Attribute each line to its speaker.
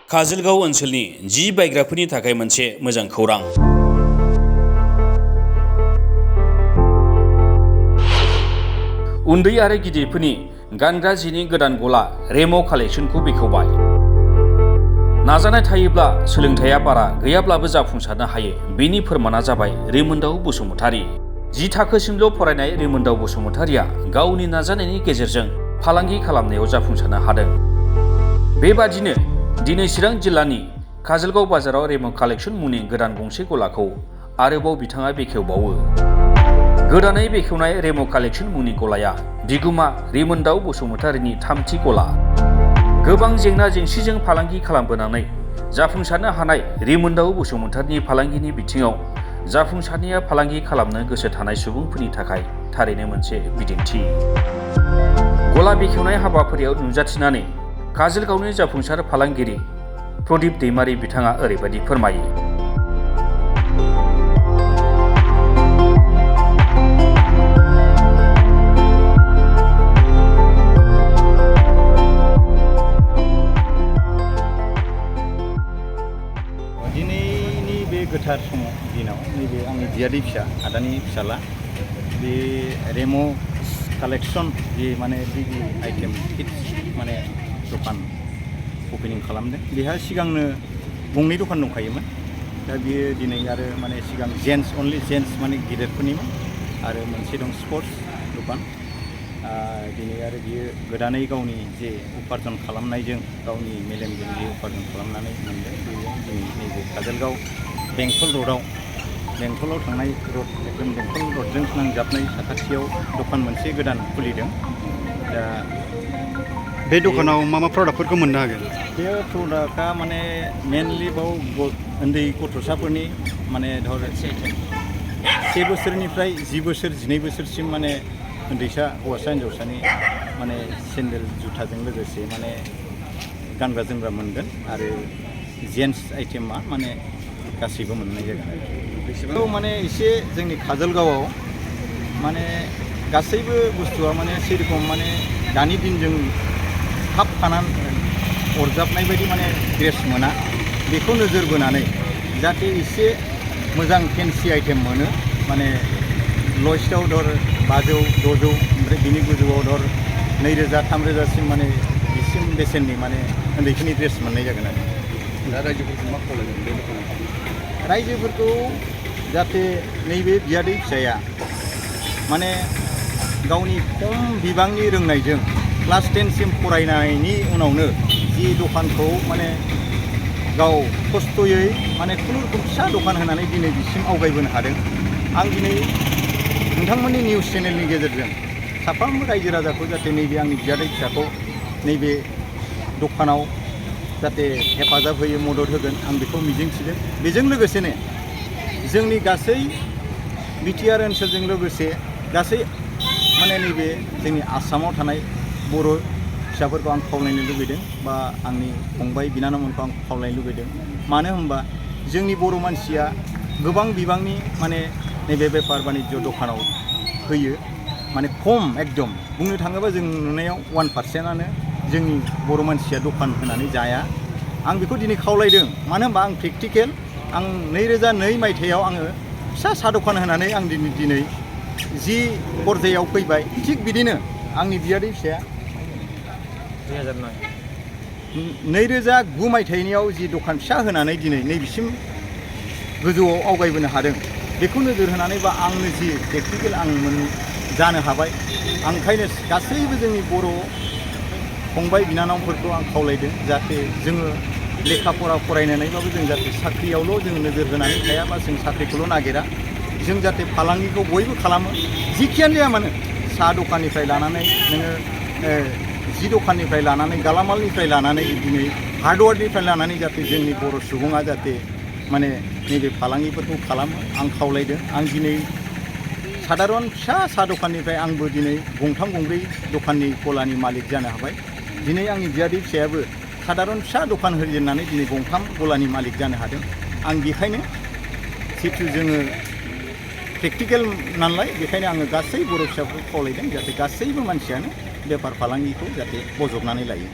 Speaker 1: काजलगाव ओनसोलनि जि बायग्राफोरनि थाखाय मोनसे मोजां खौरां। उन्दै आरो गिदिरफोरनि गानग्रा जिनि गोदान गला रेम' कालेक्सनखौ बेखेवबाय। नाजानाय थायोब्ला सोलोंथाइया बारा गैयाब्लाबो जाफुंसारनो हायो, बेनि फोरमाना जाबाय रिमोनदाव बसुमतारी। 10 थाखोसिमल' फरायनाय रिमोनदाव बसुमतारीया गावनि नाजानायनि गेजेरजों फालांगि खालामनायाव जाफुंसारनो हादों। बेबादिनो दिनै चिरां जिल्लानि काजलगाव बाजाराव रेम' कालेक्सन मुंनि गोदान गंसे गलाखौ आरोबाव बिथाङा बेखेवबावो। गोदानै बेखेवनाय रेम' कालेक्सन मुंनि गलाया बिगुमा रिमोनदाव बसुमतारीनि 3थि गला। गोबां जेंना जेंसिजों फालांगि खालामबोनानै जाफुंसारनो हानाय रिमोनदाव बसुमतारीनि फालांगिनि बिथिङाव जाफुंसारनाया फालांगि खालामनो गोसो थानाय सुबुंफोरनि थाखाय थारैनो मोनसे बिदिन्थि। गला बेखेवनाय हाबाफारियाव नुजाथिनानै काजलगावनि जाफुंसार फालांगिरि प्रदीप दैमारी बिथाङा ओरैबायदि फोरमायो।
Speaker 2: दिनैनि बे गोथार दिनाव नैबे आंनि बियादै फिसा आदानि फिसाला बे रेम' कालेक्सन जे माने बिग आइटेम किड्स माने दखान अपेनिं खालामदों। बेहा सिगांनो गंनै दखान दंखायोमोन। दा बियो दिनै आरो माने सिगां अनलि जेन्ट्स माने गिदिरफोरनिमोन आरो मोनसे दं स्पर्ट्स दखान। दिनै आरो बियो गोदानै गावनि जे उपार्जन खालामनायजों गावनि मेलेमजों जे उपार्जन खालामनानै मोनदों बेजों दिनै नैबे काजलगाव बेंटलाव थांनाय रड एकदम बेंटल रडजों नांजाबनाय साखाथियाव दखान मोनसे गोदान खुलिदों। दा
Speaker 3: बे दखानाव मा प्रडाक्टफोरखौ मोननो हागोन?
Speaker 2: बे प्रडाक्टआ माने मेनलि बाव उन्दै गथ'साफोरनि माने धर 1 बोसोरनिफ्राय 10 बोसोर 12 बोसोरसिम माने उन्दैसा हौवासा हिन्जावसानि माने सेन्देल जुथाजों लोगोसे माने गानग्रा जोमग्रा मोनगोन आरो जेन्ट्स आइटेमा माने गासैबो मोननाय जागोन। बेखौ माने एसे जोंनि काजलगावआव माने गासैबो बुस्थुआ माने सेरखम माने दानि दिनजों थाब खानानै अरजाबनाय बायदि माने ड्रेस मोना, बेखौ नोजोर बोनानै जाहाथे एसे मोजां फेन्सि आइटेम मोनो। माने लयेस्टआव धर 500 600 ओमफ्राय बिनि गोजौआव धर 2000 3000सिम माने बिसिम बेसेननि माने उन्दैफोरनि ड्रेस मोननाय जागोन आरो।
Speaker 3: दा रायजोफोरखौ मा खावलायगोन बे दखानाव?
Speaker 2: रायजोफोरखौ जाहाथे नैबे बियादै फिसाया माने गावनि खम बिबांनि रोंनायजों क्लास 10सिम फरायनायनि उनावनो जि दखानखौ माने गाव खस्थ'यै माने खुनुरुखुम फिसा दखान होनानै दिनै बिसिम आवगायबोनो हादों। आं दिनै नोंथांमोननि निउस चेनेलनि गेजेरजों साफ्रोमबो रायजो राजाखौ जाहाथे नैबे आंनि बियादै फिसाखौ नैबे दखानाव जाहाथे हेफाजाब होयो, मदद होगोन, आं बेखौ मिजिंथिदों। बेजों लोगोसेनो जोंनि गासै बिटिआर ओनसोलजों लोगोसे गासै माने नैबे जोंनि आसामाव थानाय बर' फिसाफोरखौ आं खावलायनो लुबैदों बा आंनि फंबाय बिनानावमोनखौ आं खावलायनो लुबैदों। मानो होनबा जोंनि बर' मानसिया गोबां बिबांनि माने नैबे बेफार बानिज्य दखानाव होयो, माने खम एकदम बुंनो थाङोबा जों नुनायाव 1%आनो जोंनि बर' मानसिया दखान होनानै जाया। आं बेखौ दिनै खावलायदों। मानो होनबा आं प्रेक्टिकेल आं 2002 मायथाइयाव आङो फिसा साहा दखान होनानै आं दिनै जि पर्यायाव फैबाय। थिग बिदिनो आंनि बियादै फिसाया 2009 मायथाइनियाव जि दखान फिसा होनानै दिनै नैबिसिम गोजौआव आवगायबोनो हादों। बेखौ नोजोर होनानै बा आंनो जि प्रेक्टिकेल आं जानो हाबाय, आं ओंखायनो गासैबो जोंनि बर' फंबाय बिनानावफोरखौ आं खावलायदों जाहाथे जोङो लेखा फरायनानैबाबो जों जाहाथे साख्रियावल' जों नोजोर होनानै थाया बा जों साख्रिखौल' नागिरा। जों जाहाथे फालांगिखौ बयबो खालामो, जिखियानो जाया मानो साहा दखाननिफ्राय लानानै नोङो जि दखाननिफ्राय लानानै गालामालनिफ्राय लानानै दिनै हार्डवेयारनिफ्राय लानानै जाहाथे जोंनि बर' सुबुङा जाहाथे माने नैबे फालांगिफोरखौ खालामो, आं खावलायदों। आं दिनै सादारन फिसा साहा दखाननिफ्राय आंबो दिनै 3 गंब्रै दखाननि गलानि मालिक जानो हाबाय। दिनै आंनि बियादै फिसायाबो सादारन फिसा दखान होजेननानै दिनै 3 गलानि मालिक जानो हादों। आं बेखायनो जिथु जोङो प्रेक्टिकेल नालाय बेखायनो आङो गासै बर' फिसाफोरखौ खावलायदों जाहाथे गासैबो मानसियानो बेफार फालांगिखौ जाहाथे बजबनानै लायो।